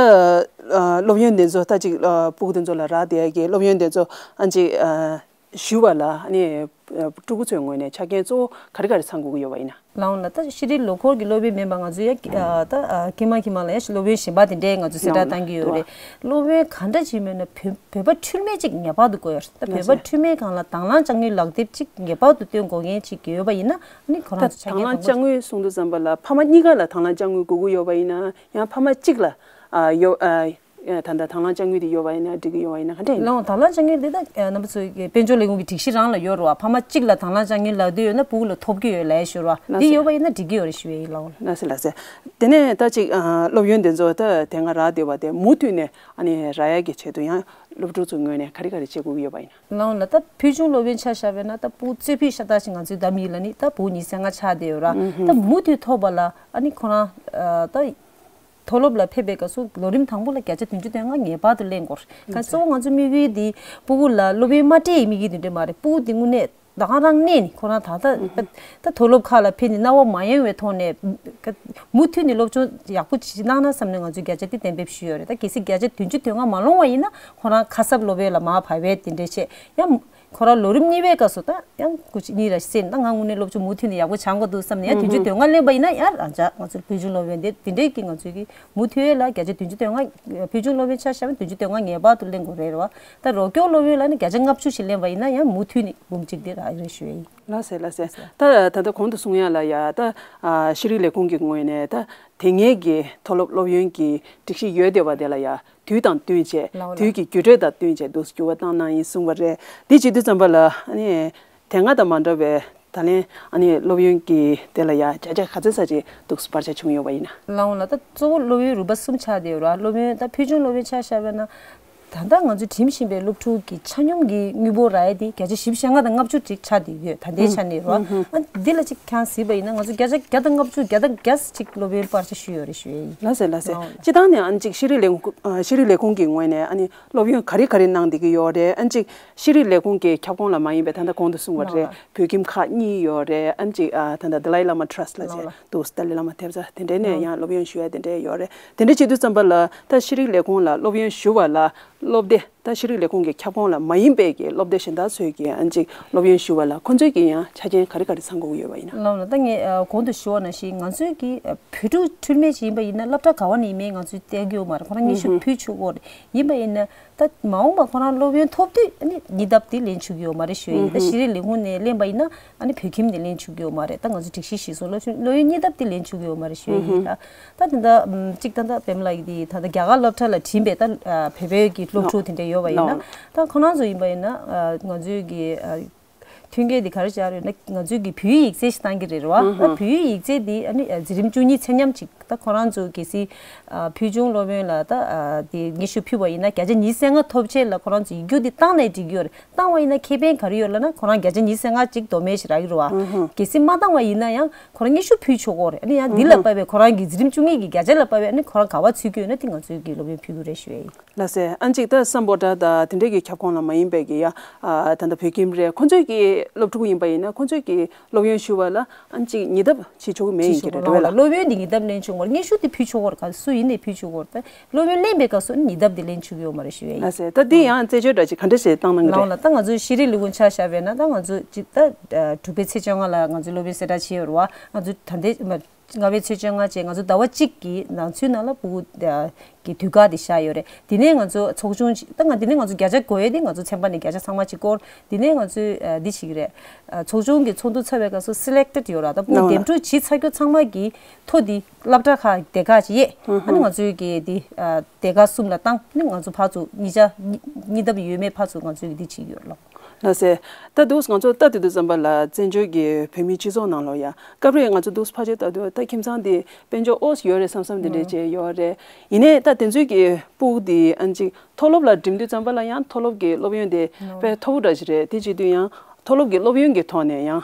སློབ་ཡོན་འདི་ཚོ་ད་ཅིག་ཕྲུ་གུ་འདི་ཚོ་ལ་རག་བསྡད་ཡ་གི་སློབ་ཡོན་འདི་ཚོ་ཨ་ཅིག་ཞུ་བ་ལ་ཨ་ནི་ཕྲུ་གུ་ཚོའི་ངོས་ནས་ཆ་རྐྱེན་གཙོ་བོ་ག་རེ་ག་རེ་ཚང་དགོས་ཀྱི་ཡོད་པ་ཡིན་ན། ལགས་འོང་ལགས། ད་ཤེས་རིག་ལོ་འཁོར་གྱི་སློབ་དཔོན་མིན་པ་ང་ཚོ་ཡ་ད་ཁྱིམ་མ་ཁྱིམ་མ་ལ་ཡ་སློབ་དཔོན་གཞན་པ་དེ་འདྲས་ང་ཚོ་གསལ་བསྒྲགས་བཏང་གི་ཡོད་རེད། སློབ་དཔོན་ག་འདྲ་ཅིག་མིན་ན་བོད་བོད་པ་འཁྲུལ་མེད་ཅིག་ངེས་པར་དུ་དགོས་ཡོད་རེད། ད་བོད་པ་འཁྲུལ་མེད་སྒང་ལ་དང་བླངས་དཔྱ་དངུལ་ལག་དེབ་ཅིག་ངེས་པར་དུ་སྟོན་དགོས་མཁན་ཅིག་ཡོད་པ་ཡིན་ན་ཨ་ནི་ཁོ་རང་ཚོ་ཆ་རྐྱེན་ཚང་དགོས། དང་བླངས་དཔྱ་དངུལ་གསུང་དུས་ཙམ་པ་ལ་ཕ་མ་གཉིས་ཀ་ལ་དང་བླངས་དཔྱ་དངུལ་དགོས་ཀྱི་ཡོད་པ་ཡིན་ན་ཡང་ཕ་མ་གཅིག་ལ་ཨ་ཡོད་ཨ། ད་ལྟ་དང་བླངས་དཔྱ་དངུལ་དེ་ཡོད་པ་ཡིན་ན་འགྲིག་གི་ཡོད་པ་ཡིན་ན་ག་འདྲ་ཡིན། ལགས་འོང་། དང་བླངས་དཔྱ་དངུལ་དེ་ད་རྣམ་པ་ཚོའི་གི་དཔལ་འབྱོར་ལས་ཁུངས་ཀྱི་སྒྲིག་གཞི་རང་ལ་ཡོད་རེད་བ། ཕ་མ་གཅིག་ལ་དང་བླངས་དཔྱ་དངུལ་ལག་དེབ་ཡོད་ན་ཕྲུ་གུ་ལ་ཐོབ་ཀྱི་ཡོད་ལབ་ཡ་ཞུ་རེད་བ། འདི་ཡོད་པ་ཡིན་ན་འགྲིག་གི་ཡོད་རེད་ཞུ་ཡ་ཡིན། ལགས་འོང་། ལགས་སེ་ལགས་སེ། དེ་ནས་ད་ཅིག་སློབ་ཡོན་དེ་ཚོ་ད་དེ་སྔ་རག་བསྡད་པ་དེ་མུ་མཐུད་ནས་ཨ་ནི་རག་ཡ་གི་ཆེད་དུ་ཡང་སློབ་ཕྲུག་ཚོའི་ངོས་ནས་ག་རེ་ག་རེ་བྱེད་དགོས་ཀྱི་ཡོད་པ་ཡིན། ལགས་འོང་ལགས། ད་ཕུལ་བྱུང་སློབ་ཡོན་ཆ་བཞག་པ་ཡིན་ན་ད་ཕྲུ་གུ་རྩེ་ཕུད་ཤ་སྟག་ཞིག་ང་ཚོའི་འདམ་ཡིག་ལ་ནི་ད་ཕྲུ་གུ་ཉི་ཤུ་རྩ་ལྔ་ཆགས་བསྡད་ཡོད་ར། ད་མུ་མཐུད་ཐོབ་པ་ལ་ཨ་ནི་ཁོ་རང་ད། མཐོ་སློབ་ལ་ཕེབས་པའི་སྐབས་སུ་ལོ་རིམ་དང་པོ་ལ་བརྒྱ་ཆ་བདུན་ཅུ་དོན་ལྔ་ངེས་པར་དུ་ལེན་དགོས། ག་གཙོ་བོ་ང་ཚོ་དམིགས་ཡུལ་འདི་ཕྲུ་གུ་ལ་སློབ་ཡོན་མ་སྤྲད་ཡི་དམིགས་ཡུལ་དེ་འདྲ་མ་རེད། ཕྲུ་གུ་འདི་དངོས་གནས་ད་ག་རང་གནས་ནས་ཁོ་རང་ད་ལྟ་ད་ད་མཐོ་སློབ་ཁག་ལ་ཕེབས་ནས་སྣང་བ་མ་ཡེངས་པའི་ཐོག་ནས་ཀ་མུ་མཐུད་ནས་སློབ་སྦྱོང་ཡག་པོ་བྱེད་གནང་ན་བསམ་ནས་ང་ཚོས་བརྒྱ་ཆ་དེ་གཏན་འབེབས་ཞུས་ཡོད་རེད། ད་གལ་སྲིད་བརྒྱ་ཆ་བདུན་ཅུ་དོན་ལྔ་མ་ལོངས་པ་ཡིན་ན་ཁོ་རང་ཁ་གསབ་སློབ་ཡོན་ལ་མར་བབས་པའི་དེ་འདྲའི་བྱས་ཡང་། ཁོ་རང་ལོ་རིམ་གཉིས་པའི་སྐབས་སུ་ད་ཡང་སྐུ་མཁྱེན་གཉིས་ར་བཤད་ན་ང་དངོས་གནས་སློབ་སྦྱོང་མུ་མཐུད་ནས་ཡག་པོ་སྦྱང་དགོས་འདུག་བསམ་ནས་ཡང་བདུན་ཅུ་དོན་ལྔ་ལེན་པ་ཡིན་ན་ཡང་རང་ཅག་ང་ཚོ་ཕུལ་བྱུང་སློབ་ཡོན་དེ་དེ་འདྲས་ཀྱི་ང་ཚོའི་གི་མུ་མཐུད་ལ་བརྒྱ་ཆ་བདུན་ཅུ་དོན་ལྔ་ཕུལ་བྱུང་སློབ་ཡོན་ཆ་བཞག་ན་བདུན་ཅུ་དོན་ལྔ་ངེས་པར་དུ་ལེན་དགོས་རེད་བ། ད་རོགས་སྐྱོར་སློབ་ཡོན་ལ་ནི་བརྒྱ་ཆ་ལྔ་བཅུ་ཞིག་ལེན་པ་ཡིན་ན་ཡང་མུ་མཐུད་ནས་འབུམ་གཅིག་དེ་རག་གི་རེད་ཞུ་ཡ་ཡིན། ལགས་སེ་ལགས་སེ། ད་ད་ལྟ་གོང་དུ་གསུང་ཡ་ལ་ཡ་ད་ཤེས་རིག་ལས་ཁུངས་ཀྱི་ངོས་ནས་ད་དེ་སྔའི་གི་མཐོ་སློབ་སློབ་ཡོན་གྱི་སྒྲིག་གཞི་ཡོད་བསྡད་པ་དེ་ལ་ཡ། དུས་དང་བསྟུན་བྱས། ལའོ་ལ། དུས་ཀྱི་འགྱུར་འགྲོས་དང་བསྟུན་བྱས་འདུག་འགྱུར་བ་བཏང་གནང་ཡིན་གསུངས་པ་རེད། འདི་བྱེད་དུས་ཙམ་པ་ལ་ཨ་ནི་དེ་སྔ་དང་མ་འདྲ་བའི་ད་ལན་ཨ་ནི་སློབ་ཡོན་གྱི་དེ་ལ་ཡ་བརྒྱ་ཆ་ག་ཚོད་ཙམ་ཅིག་འདུག་བར་ཆད་བྱུང་ཡོད་པ་ཡིན་ན། ལའོ་ལ་ད་གཙོ་བོ་སློབ་ཡོན་རིམ་པ་གསུམ་ཆགས་བསྡད་ཡོད་ར། སློབ་ཡོན་ད་ཕུལ་བྱུང་སློབ་ཡོན་ཆ་བཞག་པ་ན་ད་ལྟ་ང་ཚོས་འགྲིམ་བཞིན་པའི་སློབ་ཕྲུག་གི་ཆ་སྙོམས་ཀྱི་དངུལ་འབོར་རག་ཡས་དེ་བརྒྱ་ཆ་བཞི་བཅུ་ཞེ་ལྔ་དང་ལྔ་བཅུ་ཅིག་ཆགས་བསྡད་ཡོད། ད་ལྟའི་ཆ་ནས་ར། ཨ་འདི་ལ་ཅིག་ཁྱང་གཟིགས་པ་ཡིན་ན་ང་ཚོ་བརྒྱ་ཆ་བརྒྱ་དང་ལྔ་བཅུ་བརྒྱ་དང་བརྒྱ་ཅིག་སློབ་ཡོན་བར་ཆད་ཞུས་ཡོད་རེད་ཞུ་ཡས་ཡིན། ལགས་སེ་ལགས་སེ། ལའོ་ལ། སྤྱིར་བཏང་ནས་ཨ་ནི་ཅིག་ཤེས་རིག་ལས་ཁུངས་ཨ་ཤེས་རིག་ལས་ཁུངས་ཀྱི་ངོས་ནས་ཨ་ནི་སློབ་ཡོན་ག་རེ་ག་རེ་གནང་བསྡད་ཀྱི་ཡོད་རེད། ཨ་ནི་ཅིག་ཤེས་རིག་ལས་ཁུངས་ཀྱི་ཁྱབ་ཁོངས་ལ་མ་ཡིན་པའི་ད་ལྟ་གོང་དུ་གསུངས་པ་རེད། ལའོ་ལ། བོད་ཁྱིམ་ཁག་གཉིས་ཡོད་རེད། ཨ་ནི་ཅིག་ཨ་ད་ལྟ་Dalai Lama Trust ལ་ལའོ་བྱས་ལ། འདུག Dalai Lama ཐེབས་རྩ་དེ་འདྲའི་ནས་ལའོ་ཡང་སློབ་ཡོན་ཞུ་ཡ་དེ་འདྲའི་ཡོད་རེད། དེ་འདྲ་བྱེད་དུས་ཙམ་པ་ལ་ད་ཤེས་རིག་ལས་ཁུངས་ལ་སློབ་ཡོན་ཞུ་བ་ལ་སློབ་སྡེ་ད་ཤེས་རིག་ལས་ཁུངས་ཀྱི་ཁྱབ་ཁོངས་ལ་མ་ཡིན་པའི་གི་སློབ་སྡེ་གཞན་དག་ཚོས་ཀྱི་ཨ་ནི་ཅིག་སློབ་ཡོན་ཞུ་བ་ལ་ཁོང་ཚོས་ཀྱི་ཡང་ཆ་རྐྱེན་ག་རེ་ག་རེ་ཚང་དགོས་ཀྱི་ཡོད་པ་ཡིན་ན། ལའོ་ལ། ད་ངས་ཨ་གོང་དུ་ཞུ་བ་ནང་བཞིན་ང་ཚོས་ཀྱི་ཨ་བོད་ཕྲུག་འཁྲུལ་མེད་ཅིག་ཡིན་པ་ཡིན་ན་སློབ་གྲྭ་ག་བ་ནས་ཡིན་མིན་ང་ཚོས་བལྟ་གི་ཡོད་མ་རེད། ཁོ་རང་སྙན་ཞུ་ཕུལ་ཆོག་གི་རེད། ཡིན་པ་ཡིན་ན་ད་མ་འོངས་པ་ཁོ་རང་སློབ་ཡོན་ཐོབ་དུས་ཨ་ནི་ཉིས་ལྡབ་དེ་ལེན་ཆོག་གི་ཡོད་མ་རེད་ཞུ་ཡ་ཡིན། ད་ཤེས་རིག་ལས་ཁུངས་ནས་ལེན་པ་ཡིན་ན་ཨ་ནི་བོད་ཁྱིམ་ནས་ལེན་ཆོག་གི་ཡོད་མ་རེད། ད་ང་ཚོ་སྒྲིག་གཞི་གཞིར་བཟུང་སློབ་ཆུང་སློབ་ཡོན་ཉིས་ལྡབ་དེ་ལེན་ཆོག་གི་ཡོད་མ་རེད་ཞུ་ཡ་ཡིན། ད་ད་དེ་འདྲ་གཅིག་ད་ད་པད་མ་ལགས་ཀྱིས་དེ་ད་ད་རྒྱ་གར་སློབ་གྲྭ་ལ་འགྲིམས་པའི་ད་བོད་པའི་གི་སློབ་ཕྲུག་དེ་འདྲ་ཡོད་པ་ཡིན་ན་ད་ཁོ་རང་ཚོ་ཡིན་པ་ཡིན་ན་ང་ཚོའི་གི་མཐུན་རྐྱེན་འདི་ག་རེ་བྱ་རེད་ན་ང་ཚོའི་གི་བོད་ཡིག་ཡིག་ཚད་ཞིག་བཏང་གི་རེད་རེད་བ། ད་བོད་ཡིག་ཡིག་ཚད་འདི་ཨ་ནི་འཛིན་རིམ་བཅུ་གཉིས་ཚད་མཉམ་ཅིག་ད་ཁོ་རང་ཚོ་གལ་སྲིད་ཕུལ་བྱུང་སློབ་ཡོན་ལ་ད་དེ་སྙན་ཞུ་ཕུལ་བ་ཡིན་ན་བརྒྱ་ཆ་ཉི་ཤུ་རྩ་ལྔ་ཐོབ་ཆེད་ལ་ཁོ་རང་ཚོ་ཡིག་རྒྱུགས་འདི་བཏང་ནས་འགྲིག་གི་ཡོད་རེད། བཏང་བ་ཡིན་ན་ཁེ་ཕན་ག་རེ་ཡོད་ལབ་ན་ཁོ་རང་བརྒྱ་ཆ་ཉི་ཤུ་རྩ་ལྔ་ཅིག་དོ་མེད་ཞིག་རག་གི་རེད་བ། གལ་སྲིད་མ་བཏང་བ་ཡིན་ན་ཡང་ཁོ་རང་སྙན་ཞུ་ཕུལ་ཆོག་གི་རེད། ཨ་ནི་ཡང་འདི་ལ་དཔག་པའི་ཁོ་རང་གི་འཛིན་རིམ་བཅུ་གཉིས་ཀྱི་བརྒྱ་ཆ་ལ་དཔག་པའི་ཨ་ནི་ཁོ་རང་ག་བ་ཚུད་ཀྱི་ཡོད་ན་དེ་ང་ཚོའི་གི་སློབ་ཡོན་ཕུལ་གི་རེད་ཞུ་ཡ་ཡིན། ལགས་སེ། ཨ་ནི་ཅིག་ད་སམ་བྷོ་ཊ་དང་དེ་འདྲས་ཀྱི་ཁྱབ་ཁོངས་ལ་མ་ཡིན་པའི་གི་ཡ། ཨ་ད་ལྟ་བོད་ཁྱིམ་རེད། ཁོང་ཚོས་ཀྱི་སློབ་ཕྲུག་ཡིན་པ་ཡིན་ན་ཁོང་ཚོས་ཀྱི་སློབ་ཡོན་ཞུ་བ་ལ་ཨ་ནི་ཅིག་ཉིས་ལྡབ་བྱེད་ཆོག་གི་མེད་ཡིན་གྱི་རེད་འགྲོ་བ་ལ། སློབ་ཡོན་འདི་ཉིས་ལྡབ་ལེན་ཆོག་གི་མ་རེད། སྙན་ཞུ་འདི་ཕུལ་ཆོག་གི་རེད། ག་སུ་ཡིན་ནའི་ཕུལ་ཆོག་གི་རེད། སློབ་ཡོན་ལེན་པའི་སྐབས་སུ་ཉིས་ལྡབ་འདི་ལེན་ཆོག་གི་ཡོད་མ་རེད་ཞུ་ཡ་ཡིན། ལགས་སེ། ད་འདི་ཡང་རྩད་གཅོད་འདྲ་ཅིག་ག་འདྲ་ཞིག་བཏང་གནང་གི་རེད། ལགས་ལ། ད་ང་ཚོའི་ཤེས་རིག་ལས་ཁུངས་ཆ་བཞག་པས་ན་ད་ང་ཚོ་ཅིག་ད་དྲུག་པའི་ཚེས་བཅོ་ལྔ་ལ་ང་ཚོའི་སློབ་ཡོན་གསལ་བསྒྲགས་བྱས་ཡོད་རེད་བ། ང་ཚོ་ད་ལྟའི་མ། ལྔ་པའི་ཚེས་བཅོ་ལྔ་བཅས་ང་ཚོ་ཟླ་བ་གཅིག་གི་ནང་ཚུད་ནང་ལ་ཕྲུ་གུ་གི་དུས་བཀག་དེ་བཞག་ཡོད་རེད། དེ་ནས་ང་ཚོ་ཚོགས་ཆུང་ཅིག་ད་ང་དེ་ནས་ང་ཚོ་བརྒྱ་ཆ་དགོས་ཡས་དེ་ང་ཚོ་ཚན་པ་ནས་བརྒྱ་ཆ་ཚང་མ་ཅིག་བསྐོར། དེ་ནས་ང་ཚོས་འདི་བྱེད་ཀྱི་རེད། ཚོགས་ཆུང་གི་ཚོགས་འདུ་ཚར་བའི་སྐབས་སུ་སི་ལེག་ཊེཌ་ཡོད་ར། ད་ཕྲུ་གུ་འདེམས་སྒྲུག་བྱེད་ཚར་རྒྱུ་ཚང་མ་གི་ཐོ་དེ་སློབ་གྲྭ་ཁག་སྡེ་ཁག་ཅིག་ཡས། ཨ་ནི་ང་ཚོས་གི་དེ་སྡེ་ཁག་གསུམ་ལ་བཏང་། ཨ་ནི་ང་ཚོ་ཕར་ཚུར་གཉིས་ཆ་གཉིས་ལྡབ་ཡོད་མེད་ཕར་ཚུར་ང་ཚོས་གི་འདི་བྱེད་ཀྱི་ཡོད་རེད་ལགས། ལགས་སེ། ད་འདུག་ང་ཚོ་ལྟ་དུས་དུས་ཙམ་པ་ལ་བཙན་བྱོལ་གྱི་བོད་མིའི་སྤྱི་ཚོགས་ནང་ལོགས་ཡ་སྐབས་རེ་ང་ཚོ་འདུག་ཕལ་ཆེར་ལྟ་དུས་ད་ཁྱིམ་ཚང་འདི་དཔལ་འབྱོར་ཨོ་ཙམ་ཡོད་རེད་བསམ་བསམ་འདི་འདྲས་བྱས་ཡོད་རེད། ཡིན་ནའི་ད་དེ་ཚོའི་གི་ཕྲུ་གུ་འདི་ཨ་ནི་ཅིག་མཐོ་སློབ་ལ་འགྲིམ་དུས་ཙམ་པ་ལ་ཡང་མཐོ་སློབ་ཀྱི་སློབ་ཡོན་དེ་དཔེ་མཐོ་པོ་འདྲ་ཞིག་རེད། དེ་བྱེད་དུས་ཡང་མཐོ་སློབ་ཀྱི་སློབ་ཡོན་གྱི་ཐོག་ནས་ཡང་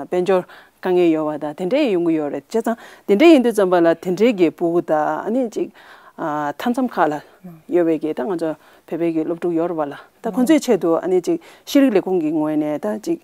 དཔལ་འབྱོར་དཀའ་ངལ་ཡོད་པ་དང་དེ་འདྲས་ཡོང་གི་ཡོད་རེད། བྱས་ཙང་དེ་འདྲས་ཡིན་དུས་ཙམ་པ་ལ་དེ་འདྲས་ཀྱི་ཕྲུ་གུ་དང་ཨ་ནི་ཅིག་མཐའ་མཚམས་ཁག་ལ་ཡོད་པའི་གི་ད་ང་ཚོ་བོད་པའི་གི་སློབ་ཕྲུག་ཡོད་རེད་བ་ལ། ད་ཁོང་ཚོའི་ཆེད་དུ་ཨ་ནི་ཅིག་ཤེས་རིག་ལས་ཁུངས་ཀྱི་ངོས་ནས་ད་ཅིག་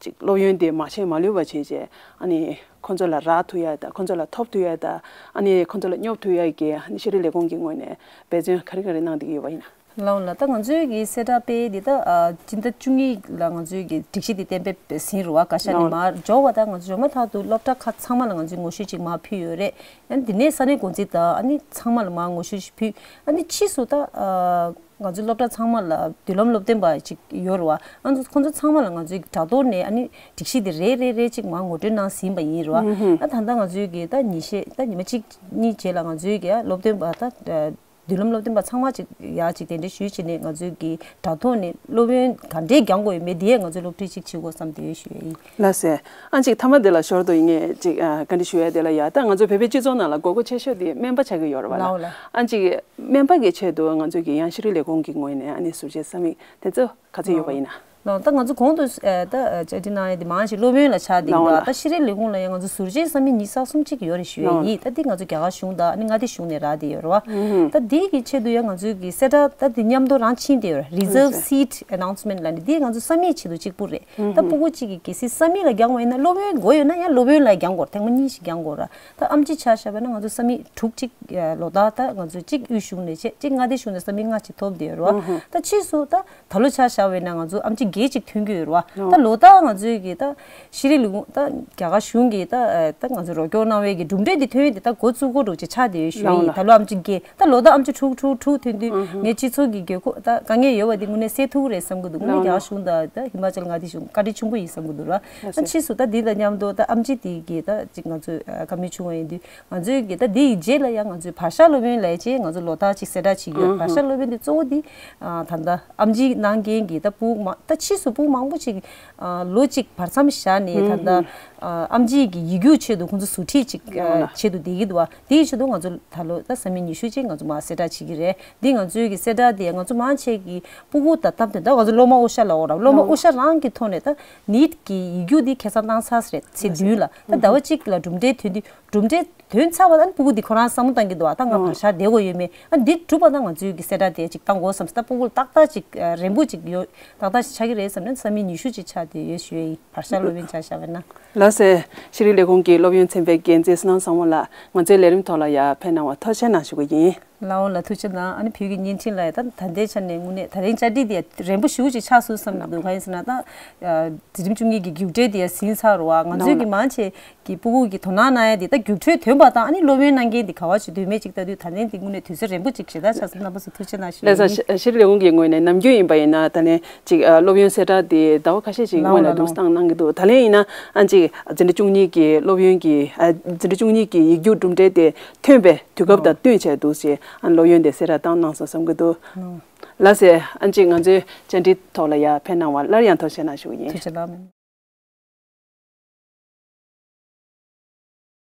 ཅིག་སློབ་ཡོན་དེ་མ་ཆད་མ་ལུས་པ་བྱས་རྗེས་ཨ་ནི་ཁོང་ཚོ་ལ་རག་ཐུབ་ཡ་དང་ཁོང་ཚོ་ལ་ཐོབ་ཐུབ་ཡ་དང་ཨ་ནི་ཁོང་ཚོ་ལ་སྙོབ་ཐུབ་ཡ་གི་ཨ་ནི་ཤེས་རིག་ལས་ཁུངས་ཀྱི་ངོས་ནས་འབད་བརྩོན་ག་རེ་ག་རེ་གནང་བསྡད་ཀྱི་ཡོད་པ་ཡིན་ན། ལགས་ལགས། ད་ང་ཚོའི་གི་གསལ་བསྒྲགས་སྤེལ་འདི་ད་ཨ་སྤྱི་ཟླ་བཅུ་གཉིས་ལ་ང་ཚོའི་གི་སྒྲིག་གཞི་འདི་གཏན་འབེབས་ཟིན་རུ་བ་བཀའ་ཤག་ནས་ལགས། མར་འབྱོར་བ་ད་ང་ཚོ་འབྱོར་མ་ཐག་ཏུ་སློབ་གྲྭ་ཁག་ཚང་མ་ལ་ང་ཚོས་ངོ་ཤེས་ཅིག་མར་ཕུལ་ཡོད་རེད། ཨ་ནི་འདི་ནས་ས་གནས་འགོ་འཛིན་དང་ཨ་ནི་ཚང་མ་ལ་མར་ངོ་ཤེས་ཅིག་ཕུལ། ཨ་ནི་ཕྱིས་སུ་ད་ཨ་ང་ཚོའི་སློབ་གྲྭ་ཚང་མ་ལ་མདུན་ལམ་སློབ་སྟོན་པ་ཅིག་ཡོད་རུ་བ། ཨ་ཚོ་ཁོང་ཚོ་ཚང་མ་ལ་ང་ཚོའི་དྲ་ཐོག་ནས་ཨ་ནི་སྒྲིག་གཞི་འདི་རེ་རེ་རེ་ཅིག་མར་ངོ་སྤྲོད་གནང་ཟིན་པ་ཡིན་རུ་བ། ཨ་ད་ལྟ་ང་ཚོའི་གི་ད་ཉིན་ཤས་ད་ཉི་མ་གཅིག་གཉིས་རྗེས་ལ་ང་ཚོའི་གི་སློབ་སྟོན་པ་ད་མདུན་ལམ་སློབ་སྟོན་པ་ཚང་མ་ཅིག་ཡར་ཅིག་གདན་འདྲེན་ཞུས་བྱས་ནས་ང་ཚོའི་གི་དྲ་ཐོག་ནས་སློབ་ཡོན་ག་འདྲས་རྒྱག་དགོས་ཡོད་མེད་དེ་ཡང་ང་ཚོས་སློབ་ཁྲིད་ཅིག་བྱེད་དགོས་བསམ་དེ་ཞུ་ཡ་ཡིན། ལགས་སེ། ཨ་ཅིག་མཐའ་མ་དེ་ལ་ཞོར་དུ་ཡིན་ངེས་ཅིག་ཨ་བཀའ་འདྲི་ཞུ་ཡ་དེ་ལ་ཡ་ད་ང་ཚོ་བོད་པའི་སྤྱི་ཚོགས་ནང་ལ་དགོས་མཁོ་ཆེ་ཤོས་དེ་སྨན་པ་ཆགས་ཀྱི་ཡོད་རེད་བ་ལ། ལའོ་ལ། ཨ་ཅིག་སྨན་པ་གི་ཆེད་དུ་ང་ཚོས་ཀྱི་ཡང་ཤེས་རིག་ལས་ཁུངས་ཀྱི་ངོས་ནས་ཨ་ནི་ཟུར་བཅད་ས་མིག་དེ་ཚོ་ག་ཚོད་ཡོད་པ་ཡིན་ན། ལའོ། ད་ང་ཚོ་གོང་དུ་ཨ་ད་ཨ་བཅར་འདྲི་གནང་ཡ་དེ་མང་ཞིག་སློབ་ཡོན་ལ་ཆགས་འདུག་ལའོ་ལ། ད་ཤེས་རིག་ལས་ཁུངས་ལ་ཡང་ང་ཚོ་ཟུར་བཅད་ས་མིག་ཉི་ཤུ་རྩ་གསུམ་ཅིག་ཡོད་རེད་ཞུ་ཡ་ལའོ་ཡིན། ད་འདི་ང་ཚོ་རྒྱ་གར་གཞུང་དང་ཨ་ནི་མངའ་སྡེ་གཞུང་ནས་རག་བསྡད་ཡོད་རེད་བ། ད་འདི་གི་ཆེད་དུ་ཡང་ང་ཚོའི་གི་གསལ་བསྒྲགས་ད་འདི་མཉམ་དུ་རང་ཕྱིན་བསྡད་ཡོད་རེད། Reserve Seat Announcement ལབ་ནས་འདི་ང་ཚོ་ས་མིག་ཆེད་དུ་གཅིག་པུ་རེད། ད་ཕྲུ་གུ་གཅིག་གིས་གལ་སྲིད་ས་མིག་ལ་རྒྱག་པ་ཡིན་ན་སློབ་ཡོན་དགོས་ཡོད་ན་ཡང་སློབ་ཡོན་ལ་རྒྱག་དགོས་རེད། ཐེངས་མ་གཉིས་ཤིག་རྒྱག་དགོས་རེད། ད་ཨེམ་ཆི་ཆ་བཞག་པ་ན་ང་ཚོ་ས་མིག་དྲུག་ཅིག་ལོ་ལྟར་ད་ང་ཚོ་གཅིག་དབུས་གཞུང་ནས་བྱས་གཅིག་མངའ་སྡེ་གཞུང་ནས་ས་མིག་ལྔ་ཅིག་ཐོབ་བསྡད་ཡོད་རེད་བ། ད་ཕྱིས་སུ་ད་ད་ལོ་ཆ་བཞག་པ་ཡིན་ན་ང་ཚོ་ཨེམ་ཆི་བརྒྱད་ཅིག་ཐོན་གྱི་ཡོད་རེད་བ། ད་ལོ་ལྟར་ང་ཚོའི་གི་ད་ཤེས་རིག་ལས་ཁུངས་ད་རྒྱ་གར་གཞུང་གིས་ད་ད་ང་ཚོ་རོགས་སྐྱོར་གནང་བའི་གི་གྲུབ་འབྲས་འདི་ཐོན་ཡས་འདི་ད་འགོ་བཙུགས་འགོ་འགྲོ་ཅིག་ཆགས་བསྡད་ཡོད་ཞུ་ཡ་ཡིན། ད་ལོ་ཨེམ་ཆི་བརྒྱད། ད་ལོ་ལྟར་ཨེམ་ཆི་དྲུག་དྲུག་དྲུག་ཐོན་དུས་ངས་སྤྱི་ཚོགས་ཀྱི་དགོས་མཁོ་ད་དཀའ་ངལ་ཡོད་པ་འདི་དངོས་གནས་སེལ་ཐུབ་ཀྱི་རེད་བསམ་གྱི་འདུག་དངོས་གནས་རྒྱ་གར་གཞུང་དང་ད་ཧི་མ་ཅལ་མངའ་སྡེ་གཞུང་བཀའ་དྲིན་ཆེན་པོ་ཡིན་བསམ་གྱི་འདུག་ར། ད་ཕྱིས་སུ་ད་འདི་དང་མཉམ་དུ་ད་ཨེམ་ཆི་དེ་གི་ད་ཅིག་ང་ཚོས་བཀའ་མོལ་བྱུང་བ་ཡིན་དུས་ང་ཚོས་གི་ད་འདི་ཡི་རྗེས་ལ་ཡང་ང་ཚོས་བར་ཤ་སློབ་ཡོན་ལས་བྱེད་ང་ཚོ་ལོ་ལྟར་ཅིག་གསལ་བསྒྲགས་བྱེད་ཀྱི་ཡོད། བར་ཤ་སློབ་ཡོན་འདི་གཙོ་བོ་འདི་ད་ལྟ་ཨེམ་ཆི་གནང་མཁན་གི་ད་ཕྲུ་གུ་མང་ད་ཕྱིས་སུ་ཕྲུ་གུ་མང་པོ་ཅིག་ལོ་གཅིག་བར་མཚམས་བཞག་ནས་ད་ལྟ་ཨེམ་ཆི་གི་ཡིག་རྒྱུགས་ཆེད་དུ་ཁོང་ཚོ་ཟུར་ཁྲིད་ཅིག་ཆེད་དུ་བསྡད་ཀྱི་འདུག་བ། དེའི་ཆེད་དུ་ང་ཚོ་ད་ལོ་ད་ས་མིག་ཉི་ཤུ་ཅིག་ང་ཚོ་མར་གསལ་བསྒྲགས་བྱེད་ཀྱི་རེད། འདི་ང་ཚོའི་གི་གསལ་བསྒྲགས་དེ་ང་ཚོ་མང་ཆེ་གི་ཕྲུ་གུ་དང་སྟབས་བསྟུན་ད་ང་ཚོ་སློབ་མ་དབུ་ཞྭ་ལ་འོ་ར་སློབ་མ་དབུ་ཞྭ་རང་གི་ཐོག་ནས་ད་ནིཊ་གི་ཡིག་རྒྱུགས་འདི་ཁ་སང་བཏང་ཚར་རེད་ཚེས་བདུན་ལ། ད་ཟླ་བ་གཅིག་ལ་གྲུབ་འབྲས་ཐོན་དུས་གྲུབ་འབྲས་ཐོན་ཚར་བ་ད་ཕྲུ་གུ་འདི་ཁོ་རང་བསམ་བློ་བཏང་གི་འདུག་ཨ་ད་ང་བར་ཤ་བསྡད་དགོས་ཡོད་མེད་ཨ་འདི་གྲུབ་པ་ད་ང་ཚོའི་གི་གསལ་བསྒྲགས་དེ་ཅིག་བཏང་དགོས་བསམ་སོང་། ད་ཕྲུ་གུ་ཏག་ཏག་ཅིག་རན་པོ་ཅིག་ཡོད་ཏག་ཏག་ཅིག་ཆགས་ཀྱི་རེད་བསམ་ནས་ས་མིག་ཉི་ཤུ་ཅིག་ཆགས་བསྡད་ཡོད་ཞུ་ཡ་ཡིན། བར་ཤ་སློབ་ཡོན་ཆ་བཞག་པ་ན། ལགས་སེ། ཤེས་རིག་ལས་ཁུངས་ཀྱི་སློབ་ཡོན་ཚན་པའི་འགན་འཛིན་བསོད་ནམས་བཟང་མོ་ལགས་ང་ཚོའི་ལས་རིམ་ཐོག་ལ་ཡར་ཕེབས་གནང་བར་ཐུགས་རྗེ་ཆེ་གནང་ཞུ་གི་ཡིན། ལའོ་ལ་ཐུགས་རྗེ་གནང་། ཨ་ནི་བོད་ཀྱི་བརྙན་འཕྲིན་ལ་ཡ་ད་ད་ལྟའི་ཆ་ནས་དངོས་གནས་ད་རིང་བཅར་འདྲི་དེ་རན་པོ་ཞེ་པོ་ཅིག་ཆགས་སོང་བསམ་གྱི་འདུག་གང་ཡིན་ཟེར་ན་ད་འཛིན་རིམ་བཅུ་གཉིས་ཀྱི་རྒྱུགས་སྤྲོད་དེ་ཡ་ཟིན་ཚར་རོ། ང་ཚོའི་གི་མང་ཆེ་གི་ཕྲུ་གུ་གི་དོ་སྣང་གནང་ཡ་དེ་ད་རྒྱུགས་སྤྲོད་ཐོན་པ་དང་ཨ་ནི་སློབ་ཡོན་གནང་མཁན་དེ་ག་བ་ཅིག་འདུག་མེད་ཅིག་ལྟ་དུས་ད་ལན་དེ་དངོས་གནས་དུས་ཚོད་རན་པོ་ཅིག་ཞེ་དྲག་ཆགས་སོང་། རྣམ་པ་ཚོ་ཐུགས་རྗེ་གནང་ཞུ་ལགས་ཡ་སོ། ཡིན། ཤེས་རིག་ལས་ཁུངས་ཀྱི་ངོས་ནས་ནམ་རྒྱུན་ཡིན་པ་ཡིན་ན་ད་ལན་ཅིག་སློབ་ཡོན་གསལ་བསྒྲགས་དེ་ཟླ་བ་ཁ་ཤས་ཅིག་སྔོན་ལ་འདུག་སེ་བཏང་གནང་གི་འདུག་ད་ལན་ཡིན་ན་ཨ་ཅིག་འཛིན་གྲྭ་བཅུ་གཉིས་ཀྱི་སློབ་ཡོན་གྱི་ཨ་འཛིན་གྲྭ་བཅུ་གཉིས་ཀྱི་ཡིག་རྒྱུགས་གྲུབ་འབྲས་དེ་ཐོན་པའི་དུས་སྐབས་དང་བསྟུན་བྱས་འདུག་ཅེས་ཨ་སློབ་ཡོན་དེ་གསལ་བསྒྲགས་བཏང་གནང་སོང་བསམ་གྱི་འདུག་ལགས་སེ། ཨ་ཅིག་ང་ཚོའི་བཅར་འདྲིའི་ཐོག་ལ་ཡར་ཕེབས་གནང་བར་སླར་ཡང་ཐུགས་རྗེ་གནང་ཞུ་གི་ཡིན། ཐུགས་རྗེ་གནང་།